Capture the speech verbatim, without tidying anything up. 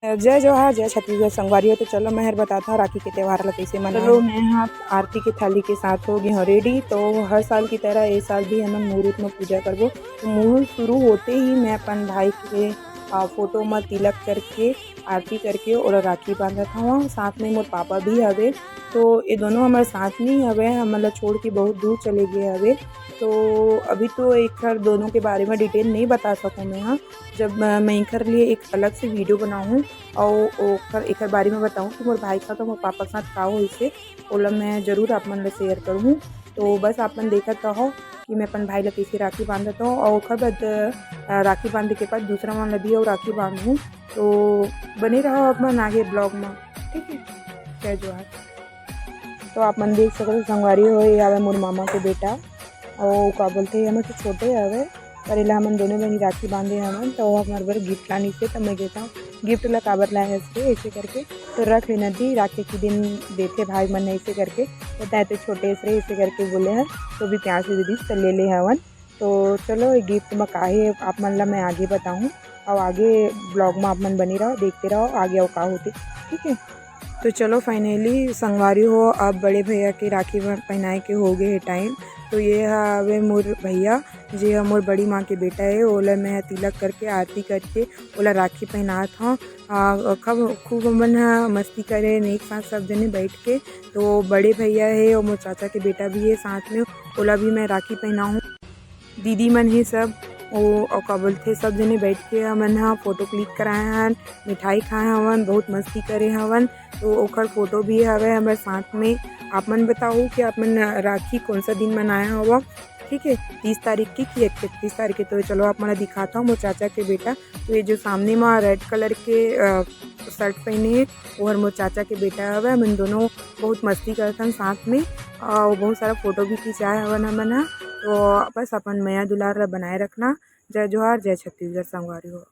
जय जोहार, जय छत्तीसगढ़ संगवारी हो। तो चलो, मैं हर बताता हूँ राखी के त्योहार ला कैसे मनाए। चलो, मैं हाँ आरती के थाली के साथ हो गई हूँ रेडी। तो हर साल की तरह ये साल भी हमन मुहूर्त में पूजा करबो। तो मुहूर्त शुरू होते ही मैं अपन भाई के, आ, फोटो में तिलक करके, आरती करके और राखी बांधत हूँ। साथ में मोर पापा भी हवे, तो ये दोनों हमारे साथ में ही हवे, हमन ला छोड़ के बहुत दूर चले गए हवे। तो अभी तो एकर दोनों के बारे में डिटेल नहीं बता सकूँ मैं, हाँ। जब, अ, मैं एकर लिए एक अलग से वीडियो बनाऊँ और ओकर, एकर बारे में बताऊँ कि मोर भाई के साथ और मोर पापा के साथ का होइसे, ओला मैं जरूर आप मन ले शेयर करूँ। तो बस आप मन देखत रहो कि मैं अपन भाई ला कैसे राखी बांधत हूँ और ओकर बाद, अ, राखी बांधे के बाद दूसरा मन ला भी और राखी बांधूँ। तो बने रहो आप मन आगे ब्लॉग में, ठीक है। जय जोहार। तो आप मन देख सकत हो संगवारी हो, ये हवे मोर मामा के बेटा, और का बोलते हैं, हमर से छोटे हवे, पर एला हमन दोनों बहिनी राखी बांधे हवन, तो वो हमारे बर गिफ्ट लानिस हे, तो मैं कहता हूँ गिफ्ट ला काबर लाए हस रे, ऐसे करके। तो रख लेना दी, राखी के दिन देथे भाई मन ऐसे करके, तो तैं तो छोटे से रे, ऐसे करके बोले हन, तो भी प्यार से दीदी तो ले ले हवन। तो चलो, ये गिफ्ट में का हे आप मन ला मैं आगे बताऊँ, और आगे ब्लॉग में आप मन बने रहो, देखते रहो आगे और का होते, ठीक है। तो चलो, फाइनली संगवारी हो, अब बड़े भैया के राखी ब-, पहनाए के हो गए हे टाइम। तो ये हवे मोर भैया, जे ह मोर बड़ी माँ के बेटा हे, ओला मैं तिलक करके, आरती करके ओला राखी पहनात हूँ। आ, खूब, खूब हमन ह मस्ती करे एक साथ सब जने बैठ के। तो बड़े भैया हे और मोर चाचा के बेटा भी हे साथ में, ओला भी मैं राखी पहनाऊँ। दीदी मन हे सब, ओ, अउ का बोलथे, सब जने बैठ के हमन ह फोटो क्लिक कराए हन, मिठाई खाए हवन, बहुत मस्ती करे हवन। तो ओकर फोटो भी हवे हमर साथ में। आप मन बताओ कि आप मन राखी कौन सा दिन मनाए हव, ठीक है, तीस तारीख की कि इकतीस तारीख की। तो चलो, आप मन ला दिखाता हूँ मोर चाचा के बेटा। तो ये जो सामने में रेड कलर के, अ, शर्ट पहने हे, वो हर मोर चाचा के बेटा हवे। हमन दोनों बहुत मस्ती करथन साथ में, और बहुत सारा फोटो भी खिंचाए हवन हमन ह। तो बस अपन मया दुलार ला बनाए रखना। जय जोहार, जय छत्तीसगढ़ संगवारी हो।